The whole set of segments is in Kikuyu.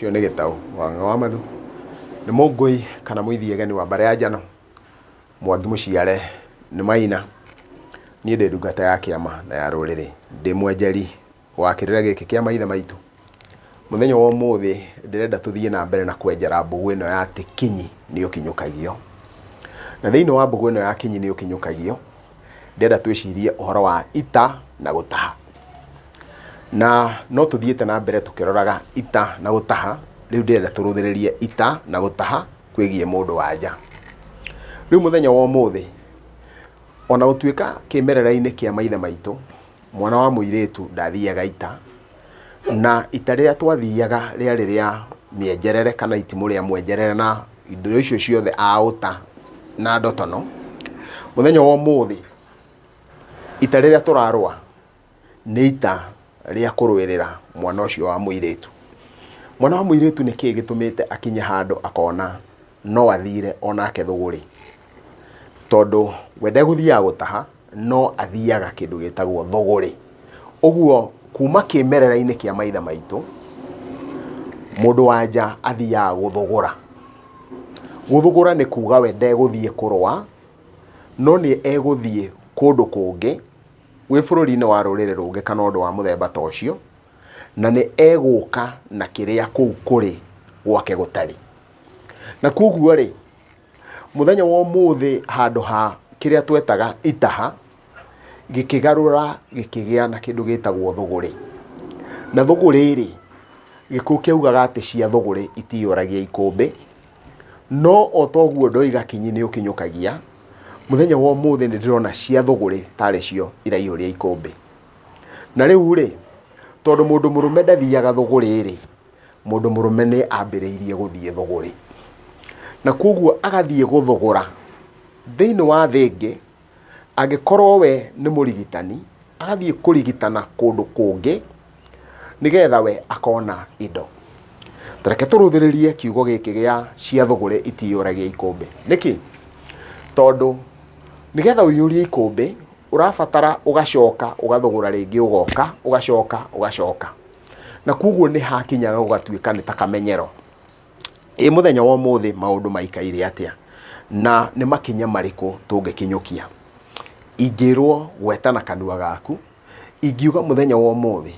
Ũcio nĩ Gĩtaũ Wang'a wa Mathu, nĩ Mũngũi kana Mũithiegeni wa mbarĩ ya Njano, Mwangi mũciare nĩ Maina. Niĩ ndĩ ndungata ya kĩama na ya rũrĩrĩ, ndĩ mwenjeri wa kĩrĩra gĩkĩ kĩa maithe maitũ. Mũthenya wa ũmũthĩ ndĩrenda tũthiĩ na mbere na kwenjera mbũgũ ĩno ya atĩ kinyi nĩ ũkinyũkagio. Na thĩinĩ wa mbũgũ ĩno ya kinyi nĩ ũkinyũkagio, ndĩrenda twĩcirie ũhoro wa ita na gũtaha. Na no tũthiĩte na mbere tũkĩroraga ita na gũtaha, rĩu ndĩrenda tũrũthĩrĩrie ita na gũtaha kwĩgiĩ mũndũ wa nja. Rĩu mũthenya wa ũmũthĩ, ona gũtuĩka kĩmerera-inĩ kĩa maithe maitũ, mwana wa mũirĩtu ndathiaga ita, na ita rĩrĩa twathiaga rĩarĩ rĩa mĩenjerere kana itimũ rĩa mwenjerere na indo icio ciothe a ũta na ndotono. Mũthenya wa ũmũthĩ, ita rĩrĩa tũrarũa nĩ ita rĩa kũrũĩrĩra mwana ũcio wa mũirĩtu. Mwana wa mũirĩtu nĩ kĩĩ gĩtũmĩte akinye handũ akona no athire onake thũgũrĩ? Tondũ we ndegũthiaga gũtaha, no athiaga kĩndũ gĩtagwo thũgũrĩ. Ũguo kuma kĩmerera-inĩ kĩa maithe maitũ, mũndũ wa nja athiaga gũthũgũra. Gũthũgũra nĩ kuga we ndegũthiĩ kũrũa, no nĩ egũthiĩ kũndũ kũngĩ, wĩ bũrũri-inĩ wa rũrĩrĩ rũngĩ kana ũndũ wa mũthemba ta ũcio, na nĩ egũka na kĩrĩa kũu kũrĩ gwake gũtarĩ. Na koguo rĩ, mũthenya wa ũmũthĩ handũ ha kĩrĩa twetaga itaha, gĩkĩgarũra gĩkĩgĩa na kĩndũ gĩtagwo thũgũrĩ. Na thũgũrĩ rĩ, Gĩkũyũ kĩaugaga atĩ cia thũgũrĩ itiyũragia ikũmbĩ, no o ta ũguo ndoiga kinyi nĩ ũkinyũkagia, mũthenya wa ũmũthĩ nĩ ndĩrona cia thũgũrĩ tarĩ cio iraiyũria ikũmbĩ. Na rĩu rĩ, tondũ mũndũ mũrũme ndathiaga thũgũrĩ rĩ, mũndũ mũrũme nĩ ambĩrĩirie gũthiĩ thũgũrĩ. Na koguo agathiĩ gũthũgũra thĩinĩ wa thĩ ĩngĩ, angĩkorwo we nĩ mũrigitani, agathiĩ kũrigitana kũndũ kũngĩ, nĩgetha we akona indo. Ta reke tũrũthĩrĩrie kiugo gĩkĩ gĩa cia thũgũrĩ itiyũragia ikũmbĩ. Nĩkĩ? Tondũ nĩgetha ũiyũrie ikũmbĩ, ũrabatara ũgacoka ũgathũgũra rĩngĩ ũgoka, ũgacoka ũgacoka. Na koguo nĩ hakinyaga gũgatuĩka nĩ ta kamenyero. Ĩ mũthenya wa ũmũthĩ maũndũ maikaire atĩa? Na nĩ makinya marĩkũ tũngĩkinyũkia? Ingĩrwo gweta na kanua gaku, ingiuga mũthenya wa ũmũthĩ,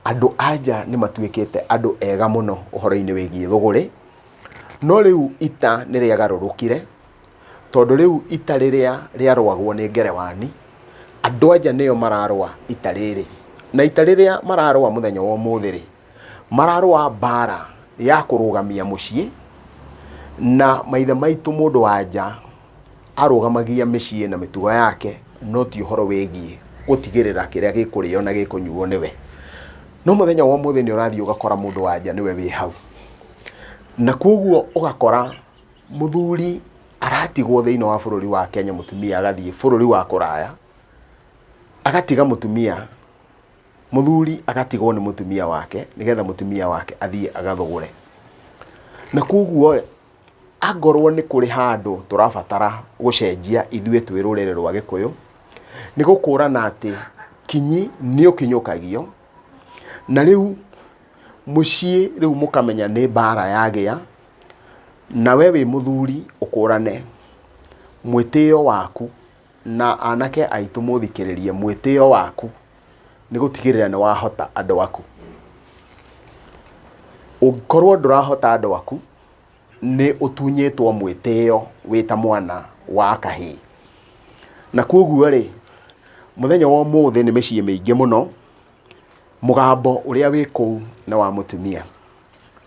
andũ a nja nĩ matuĩkĩte andũ ega mũno ũhoro-inĩ wĩgiĩ thũgũrĩ, no rĩu ita nĩ rĩagarũrũkire, tondũ rĩu ita rĩrĩa rĩarũagwo nĩ ngerewani, andũ a nja nĩo mararũa ita rĩrĩ. Na ita rĩrĩa mararũa mũthenya wa ũmũthĩ rĩ, mararũa mbara ya kũrũgamia mũciĩ, na maithe maitũ mũndũ wa nja arũgamagia mĩciĩ na mĩtugo yake, no ti ũhoro wĩgiĩ gũtigĩrĩra kĩrĩa gĩkũrĩo na gĩkũnyuo nĩwe. No mũthenya wa ũmũthĩ nĩ ũrathiĩ ũgakora mũndũ wa nja nĩwe wĩ hau. Na koguo ũgakora mũthuri aratigwo thĩinĩ wa bũrũri wa Kenya, mũtumia agathiĩ bũrũri wa kũraya, agatiga mũtumia, mũthuri agatigwo nĩ mũtumia wake, nĩgetha mũtumia wake athiĩ agathũgũre. Na koguo angorwo nĩ kũrĩ handũ tũrabatara gũcenjia ithuĩ twĩ rũrĩrĩ rwa Gĩkũyũ, nĩ gũkũrana atĩ kinyi nĩ ũkinyũkagio, na rĩu mũciĩ rĩu mũkamenya nĩ mbara yagĩa, na we wĩ mũthuri ũkũrane mwĩtĩo waku, na anake aitũ mũthikĩrĩrie, mwĩtĩo waku nĩ gũtigĩrĩra nĩ wahota andũ aku. Ũngĩkorwo ndũrahota andũ aku, nĩ ũtunyĩtwo mwĩtĩo wĩ ta mwana wa kahĩĩ. Na koguo rĩ, mũthenya wa ũmũthĩ nĩ mĩciĩ mĩingĩ mũno, mũgambo ũrĩa wĩ kũu nĩ wa mũtumia.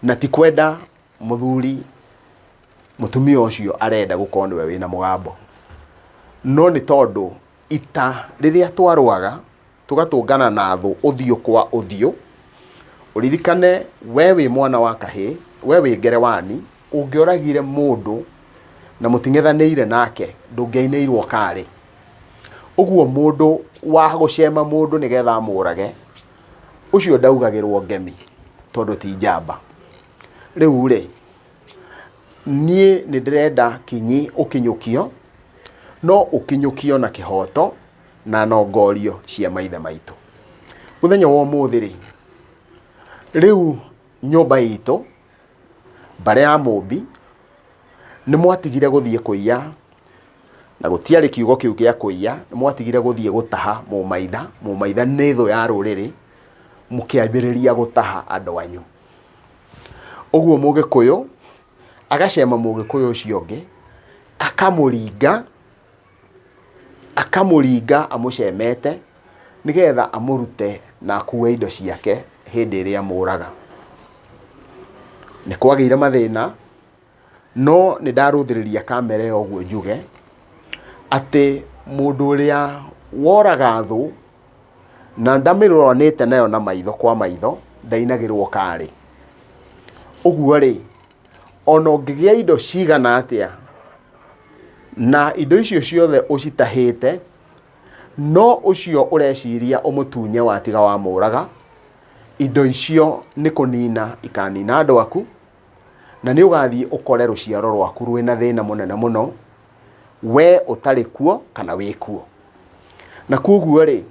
Na ti kwenda mũthuri, mũtumia ũcio arenda gũkorwo nĩwe wĩna mũgambo. No nĩ tondũ ita rĩrĩa twarũaga, tũgatũngana na thũ ũthiũ kwa ũthiũ, ũririkane we wĩ mwana wa kahĩĩ, we wĩ ngerewani, ũngĩoragire mũndũ na mũting'ethanĩire nake, ndũngĩainĩirwo karĩ. Ũguo mũndũ wa gũcema mũndũ nĩgetha amũrage, ũcio ndaugagĩrwo ngemi tondũ ti njamba. Rĩu rĩ, niĩ nĩ ndĩrenda kinyi ũkinyũkio, no ũkinyũkio na kĩhoto na nongorio cia maithe maitũ. Mũthenya wa ũmũthĩ rĩ, rĩu Nyũmba itũ, mbarĩ ya Mũmbi, nĩ mwatigire gũthiĩ kũiya, na gũtiarĩ kiugo kĩu gĩa kũiya, nĩ mwatigire gũthiĩ gũtaha mũmaitha. Mũmaitha nĩ thũ ya rũrĩrĩ, mũkĩambĩrĩria gũtaha andũ anyu. Ũguo Mũgĩkũyũ agacema Mũgĩkũyũ ũcio ũngĩ, akamũringa, akamũringa amũcemete, nĩgetha amũrute na akue indo ciake hĩndĩ ĩrĩa amũraga. Nĩ kwagĩire mathĩna, no nĩ ndarũthĩrĩria kamera ĩyo ũguo njuge, atĩ mũndũ ũrĩa woraga thũ na ndamĩroranĩte nayo na maitho kwa maitho, ndainagĩrwo karĩ. Ũguo rĩ, ona ũngĩgĩa indo cigana atĩa, na indo icio ciothe ũcitahĩte, no ũcio ũreciria ũmũtunye watiga wamũraga, indo icio nĩ kũnina ikanina andũ aku, na nĩ ũgathiĩ ũkore rũciaro rwaku rwĩna thĩna mũnene mũno, we ũtarĩ kuo kana wĩ kuo. Na koguo rĩ,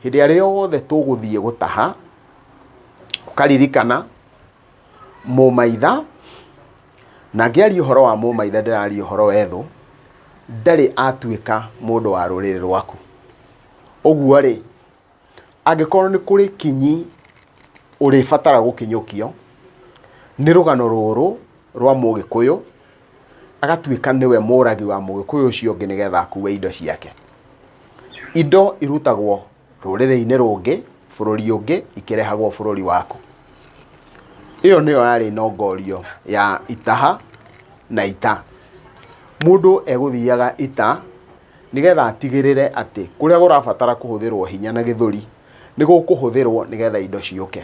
hĩndĩ ĩrĩa yothe tũgũthiĩ gũtaha, ũkaririkana mũmaitha, na ngĩaria ũhoro wa mũmaitha ndĩraria ũhoro wa ethũ, ndarĩ atuĩka mũndũ wa rũrĩrĩ rwaku. Ũguo rĩ, angĩkorwo nĩ kũrĩ kinyi ũrĩbatara gũkinyũkio, nĩ rũgano rũrũ rwa Mũgĩkũyũ, agatuĩka nĩwe mũragi wa Mũgĩkũyũ ũcio ũngĩ nĩgetha akue indo ciake. Indo irutagwo rũrĩrĩ-inĩ rũngĩ, bũrũri ũngĩ, ikĩrehagwo bũrũri waku. Ĩyo nĩyo yarĩ nongorio ya itaha na ita. Mũndũ egũthiaga ita nĩgetha atigĩrĩre atĩ kũrĩa kũrabatara kũhũthĩrwo hinya na gĩthũri, nĩ gũkũhũthĩrwo nĩgetha indo ciũke.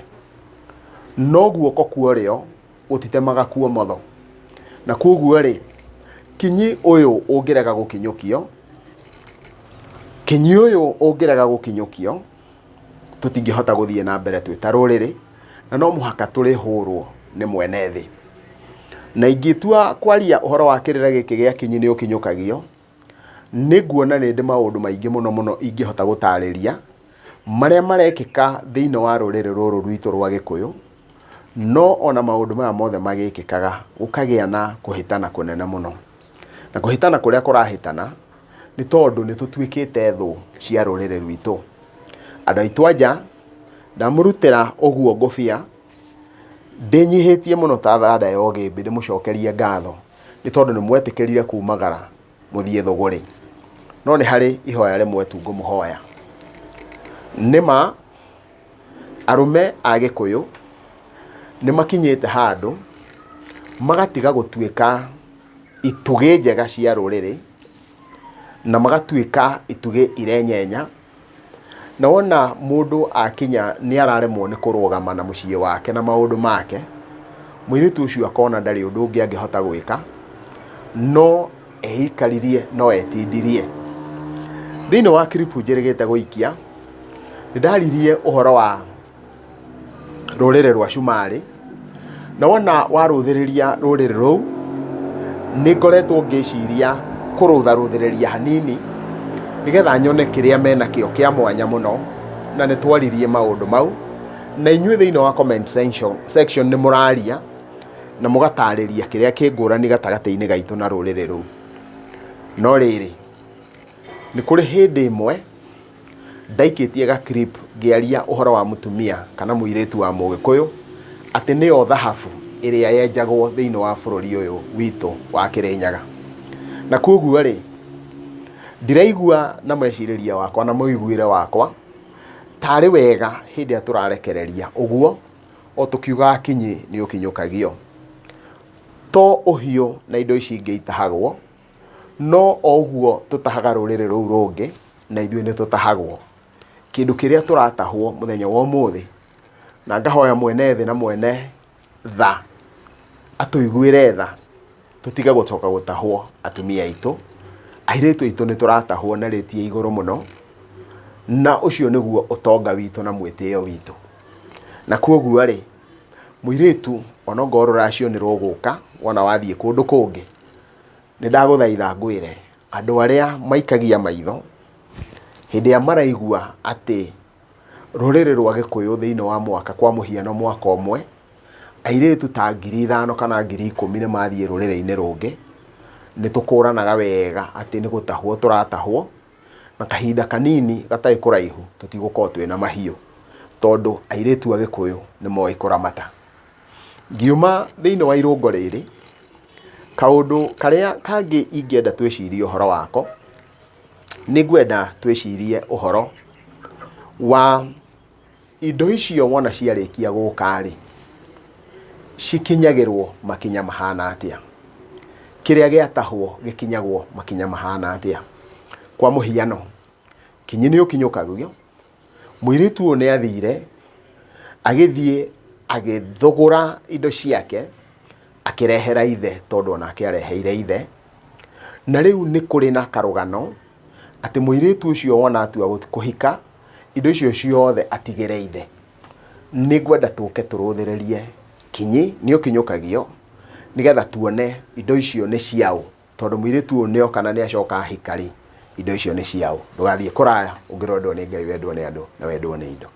No guoko kwa ũrĩo gũtitemaga kuomotho. Na koguo rĩ, kinyi ũyũ ũngĩrega gũkinyũkio, kinyi ũyũ ũngĩrega gũkinyũkio, tũtingĩhota gũthiĩ na mbere twĩ ta rũrĩrĩ, na no mũhaka tũrĩhũrwo nĩ mwene thĩ. Na ingĩtua kwaria ũhoro wa kĩrĩra gĩkĩ gĩa kinyi nĩ ũkinyũkagio, nĩ nguona nĩ ndĩ maũndũ maingĩ mũno mũno ingĩhota gũtarĩria, marĩa marekĩka thĩinĩ wa rũrĩrĩ rũrũ rwitũ rwa Gĩkũyũ, no ona maũndũ maya mothe magĩkĩkaga, gũkagĩa na kũhĩtana kũnene mũno. Na kũhĩtana kũrĩa kũrahĩtana, nĩ tondũ nĩ tũtuĩkĩte thũ cia rũrĩrĩ rwitũ. Andũ aitũ a nja, ndamũrutĩra ũguo ngũbia, ndĩnyihĩtie mũno ta thanda ya ũgĩmbĩ ndĩmũcokerie ngatho, nĩ tondũ nĩ mwetĩkĩrire kumagara mũthiĩ thũgũrĩ. No nĩ harĩ ihoya rĩmwe tu ngũmũhoya. Nĩ ma arũme a Gĩkũyũ nĩ makinyĩte handũ magatiga gũtuĩka itugĩ njega cia rũrĩrĩ, na magatuĩka itugĩ irenyenya. Na wona mũndũ akinya nĩ araremwo nĩ kũrũgama na mũciĩ wake na maũndũ make, mũirĩtu ũcio akona ndarĩ ũndũ ũngĩ angĩhota gwĩka, no eikaririe no etindirie. Thĩinĩ wa clip njĩrĩgĩte gũikia, nĩ ndaririe ũhoro wa rũrĩrĩ rwa Cumarĩ, na wona warũthĩrĩria rũrĩrĩ rũu, nĩ ngoretwo ngĩciria kũrũtharũthĩrĩria hanini, nĩgetha nyone kĩrĩa menakĩo kĩa mwanya mũno, na nĩ twaririe maũndũ mau, na inyuĩ thĩinĩ wa comment section nĩ mũraria, na mũgatarĩria kĩrĩa kĩ ngũrani gatagatĩ-inĩ gaitũ na rũrĩrĩ rũu. No rĩrĩ, nĩ kũrĩ hĩndĩ ĩmwe ndaikĩtie ga clip ngĩaria ũhoro wa mũtumia kana mũirĩtu wa Mũgĩkũyũ atĩ nĩyo thahabu ĩrĩa yenjagwo thĩinĩ wa bũrũri ũyũ witũ wa Kĩrĩnyaga. Na koguo rĩ, ndiraigua na mecirĩria wakwa na mũiguĩre wakwa tarĩ wega hĩndĩ ĩrĩa tũrarekereria ũguo o tũkiugaga kinyi nĩ ũkinyũkagio. To ũhiũ na indo ici ingĩ itahagwo, No o ũguo tũtahaga rũrĩrĩ rũu rũngĩ, na ithuĩ nĩ tũtahagwo. Kĩndũ kĩrĩa tũratahwo mũthenya wa ũmũthĩ, na ngahoya mwene thĩ na mwene tha atũiguĩre tha, tũtige gũcoka gũtahwo atumia aitũ. Airĩtu aitũ nĩ tũratahwo na rĩti ya igũrũ mũno, na ũcio nĩguo ũtonga witũ na mwĩtĩo witũ. Na koguo rĩ, mũirĩtu onokorwo rũracio nĩ rũgũka wona wathiĩ kũndũ kũngĩ, Nĩ ndagũthaitha ngwĩre, andũ arĩa maikagia maitho, hĩndĩ ĩrĩa maraigua atĩ rũrĩrĩ rwa Gĩkũyũ thĩinĩ wa mwaka, kwa mũhiano mwaka ũmwe, Airĩtu ta 5,000 kana 10,000 nĩ mathiĩ rũrĩrĩ-inĩ rũngĩ, nĩ tũkũranaga wega atĩ nĩ gũtahwo tũratahwo, na kahinda kanini gatarĩ kũraihu tũtigũkorwo twĩna mahiũ, tondũ airĩtu a Gĩkũyũ nĩ moĩ kũramata. Ngiuma thĩinĩ wa irũngo rĩrĩ, kaũndũ karĩa kangĩ ingĩenda twĩcirie ũhoro wako, nĩ ngwenda twĩcirie ũhoro wa indo icio wona ciarĩkia gũka rĩ, cikinyagĩrwo makinya mahana atĩa? Kĩrĩa gĩatahwo gĩkinyagwo makinya mahana atĩa? Kwa mũhiano, kinyi nĩ ũkinyũkagio, mũirĩtu ũyũ nĩ athire, agĩthiĩ agĩthũgũra indo ciake, akĩrehera ithe tondũ onake areheire ithe. Na rĩu nĩ kũrĩ na karũgano, atĩ mũirĩtu ũcio wona atua kũhika, indo icio ciothe atigĩre ithe. Nĩ ngwenda tũke tũrũthĩrĩrie kinyi nĩ ũkinyũkagio, nĩgetha tuone indo icio nĩ ciaũ. Tondũ mũirĩtu ũyũ nĩoka na nĩacoka ahika rĩ, indo icio nĩ ciaũ. Ndũgathiĩ kũraya ũngĩrwendwo nĩ Ngai wendwo nĩ andũ na wendwo nĩ indo.